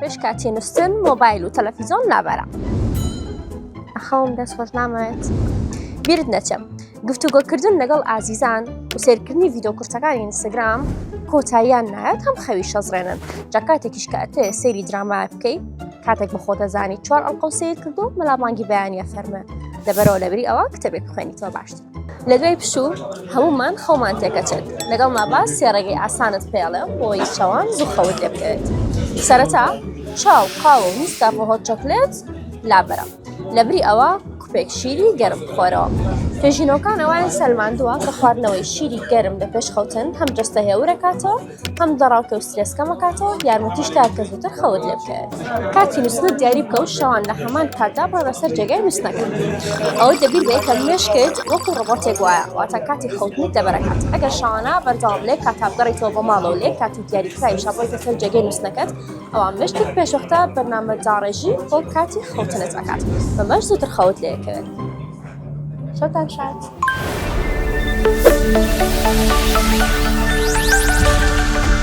پێش کاتی نووستن مۆبایل و تەلەفیزۆن لابەرە. ئەخەوم دەست خۆش نامەوێت. بیرت نەچێ گفتوگۆکردن لەگەڵ ئازیزان و سێرکردنی ڤیدۆ کورتەکانی ئینستاگرام کۆتاییان نایەت هەم خەوی شەزڕێنن جا کاتێکیش کە ئەتێ سەیری دراما بکەی کاتێک بە خۆتەزانی چوار ئەڵقە و سیر کردو مەلا مانگی بەیانە فەرمە لەبەرەوە لەبری ئەوە کتێبێک بخوێنیتەوە باشتر لە دوای پشوو هەموومان خەومان تێکەچێت لەگەڵ ما با سێ ڕێگەی ئاسانت پێڵێم بۆی شەوان زوو خەوت لێ بکەوێت سەرەتا چاو قاوە و نیسکافە hot chocolate لابەرە لەبری ئەوە کوپێک شیری گەرم بخۆرەوە. توێژینەوەکان ئەوەیان سەلماندووە کە خواردنەوەی شیری گەرم لە پێش خەوتن هەم جەستە هێورەکاتەوە هەم دەڕاوکە و سترێس کەمەکاتەوە یارمەتیش تا کە زووتر خەوت لێ بکەوێت. کاتی نووسنت دیاری بکە و شەوان لە هەمان کاتدا بڕۆ سەر جێگای نووسنەکە. ئەوەی لەبیر بێ کە مێشکت وەکو ڕۆبۆتێک وایە واتە کاتی خەوتنت لەبەرەکات ئەگەر شەوانە بەردەوام لێ کاتا بگەڕێیتەوە بۆ ماڵەوە لێ کاتی دیاریکراویشا بڕۆیتە سەر جێگەی نووسنەکەت ئەوا مێشکت پێشوەختە بەرنامە داڕێژی بۆ کاتی خەوتنت ئەکات بەمەش زووتر خەوت لێ ئەکەوێت. شەوتان شاد.